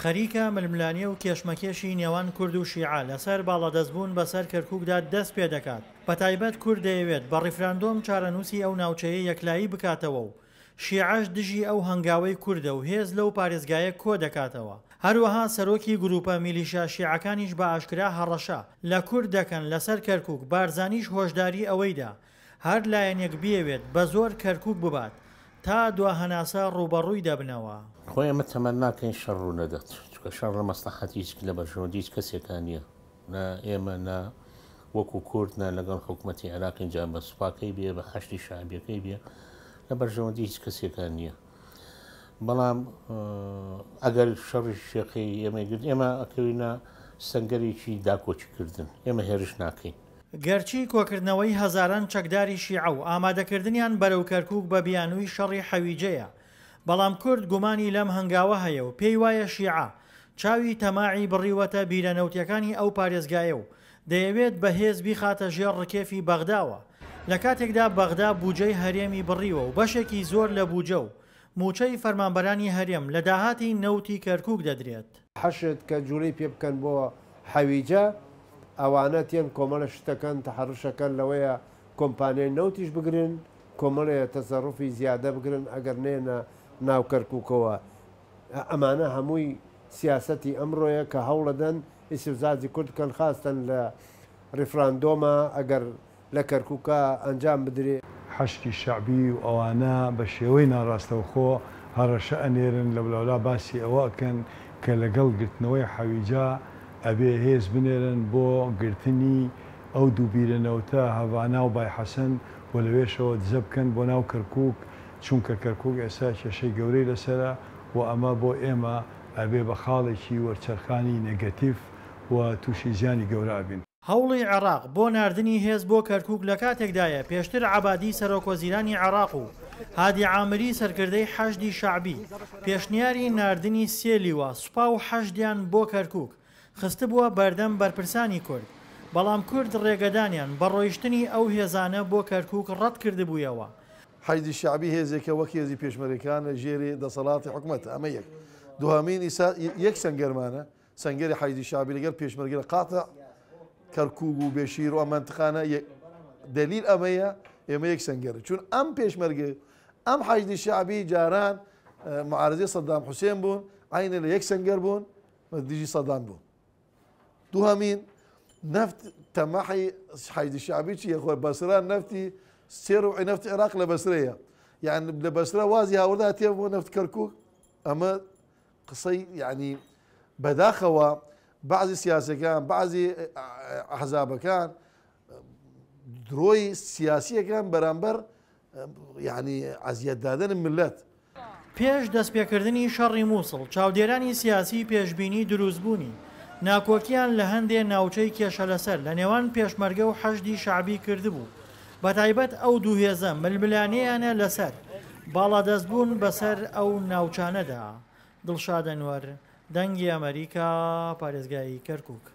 خەریکە ململانێ و کێشمەکێشی نێوان کورد و شیعە لەسەر باڵادەستبوون بەسەر کەرکوکدا دەست پێدەکات، بەتایبەت کورد دەیەوێت بە ڕیفراندۆم چارەنووسی ئەو ناوچەیە یەکلایی بکاتەوە و شیعەش دژی ئەو هەنگاوەی کوردە و هێز لەو پارێزگایە کۆدەکاتەوە. هەروەها سەرۆکی گروپە میلیشیا شیعەکانیش بە ئاشکرا هەڕەشە لە کورد دەکەن لەسەر کەرکوک، بارزانیش هۆشداری ئەوەیدا هەر لایەنێک بیەوێت بە زۆر کەرکوک ببات تا دوا هەناسە ڕووبەڕووی دەبنەوە. خۆ ئێمە تەمەنا کەین شەڕ ڕوو نەدات، چونکە شەڕ لە مەسڵەحەتی هیچ لە بەرژەوەندی هیچ کەسێکا نییە، نە ئێمە نە وەکو کورد نە لەگەڵ حکومەتی عێراقین جا بە سوپاکەی بێ بە حەشدی شەعبیەکەی بێ لە بەرژەوەندی هیچ کەسێکا نییە. بەڵام ئەگەر شەڕی شێخی ئێمەی گرت ئێمە ئەکەوینە سەنگەرێکی داکۆکیکردن، ئێمە هێرش ناکەین. گەرچی کۆکردنەوەی هەزاران چەکداری شیعە و ئامادەکردنیان بەرەو کەرکوک بە بیانووی شەڕی حەویجەیە، بەڵام کورد گومانی لەم هەنگاوە هەیە و پێی وایە شیعە چاوی تەماعی بڕیوەتە بیرە نەوتیەکانی ئەو پارێزگایە و دەیەوێت بە هێز بیخاتە ژێر ڕکێفی بەغداوە لە کاتێکدا بەغدا بوجەی هەرێمی بڕیوە و بەشێکی زۆر لە بوجە و موچەی فەرمانبەرانی هەرێم لە داهاتی نەوتی کەرکوک دەدرێت. حەشد کە جوڵەی پێ بکەن بۆ حەویجە ئەوانە تێن کۆمەڵە شتەکەن تەحەروشەکەن لەوەیە کۆمپانیای نەوتیش بگرن کۆمەڵێ تەسەروفی زیادە بگرن ئەگەر نەیەنە ناو کەرکوکەوە ئەمانە هەمووی سیاسەتی ئەمڕۆیە کە هەوڵەدەن ئیستفزازی کورد بکەن خاستەن لە ڕیفراندۆما ئەگەر لە کەرکوکا ئەنجام بدرێ. حەشدی شەعبی و ئەوانە بە شێوەی ناڕاستەوخۆ هەڕەشە ئەنێرن، لەولاولا باسی ئەوە ئەکەن کە لەگەڵ گرتنەوەی حەویجە ئەبێ هێز بنێرن بۆ گرتنی ئەو دوو بیرە نەوتە هەڤانا و بای حەسەن و لەوێشەوە دزە بکەن بۆ ناو کەرکوک، چونکە کەرکوک ئێستا کێشەی گەورەی لەسەرە و ئەمە بۆ ئێمە ئەبێ بە خاڵێکی وەرچەرخانی نێگەتیڤ و توشی زیانی گەورە ئەبین. هەوڵی عێراق بۆ ناردنی هێز بۆ کەرکوک لەکاتێکدایە پێشتر عەبادی سەرۆکوەزیرانی عێراق و هادی عامری سەرکردەی حەشدی شەعبی پێشنیاری ناردنی سێ لیوا سوپا و حەشدیان بۆ کەرکوک خستبووە بەردەم بەرپرسانی کورد، بەڵام کورد ڕێگەدانیان بە ڕۆیشتنی ئەو هێزانە بۆ کەرکوک ڕەتکردبوویەوە. حەشدی شەعبی هێزێکە وەک هێزی پێشمەرگەکان لە ژێری دەسەڵاتی حکومەتە، ئەمە یەک. دوهەمین ئیسا یەک سەنگەرمانە، سەنگەری حەشدی شەعبی لەگەڵ پێشمەرگە لە قاتع کەرکوک و بێشیر و ئەم مەنتقانە دەلیل ئەمەیە ئێمە یەک سەنگەرە، چون ئەم پێشمەرگە ئەم حەشدی شەعبی جاران معارزەی سەدام حوسێن بوون، عەینە لە یەک سەنگەر بوون دژی سەدام بوون. دوهەمین نەفت تەماحی حەشدی شەعبی چییە؟ خۆی بەسرە نەفتی سێ ڕوعی نەفتی عێراق لە بەسرەیە، یان لە بەسرە وازی هاوردە هاتیە بۆ نەفت کەرکوک. ئەمە قسەی یعنی بەداخەوە بعضی سیاسەکان بعضی ئەحزابەکان درۆی سیاسیەکان بەرامبەر یعنی ئەزیەتدادن ملت. پێش دەستپێکردنی شەڕی موسڵ، چاودێرانی سیاسی پێشبینی دروستبوونی ناکۆکییان لە هەندێ ناوچەی کێشەلەسەر لە نێوان پێشمەرگە و حەشدی شەعبی کردبوو، بەتایبەت ئەو دوو هێزە ململانێیانە لەسەر باڵادەستبوون بەسەر ئەو ناوچانەدا. دڵشاد ئەنوەر، دەنگی ئەمەریکا، پارێزگای کەرکوک.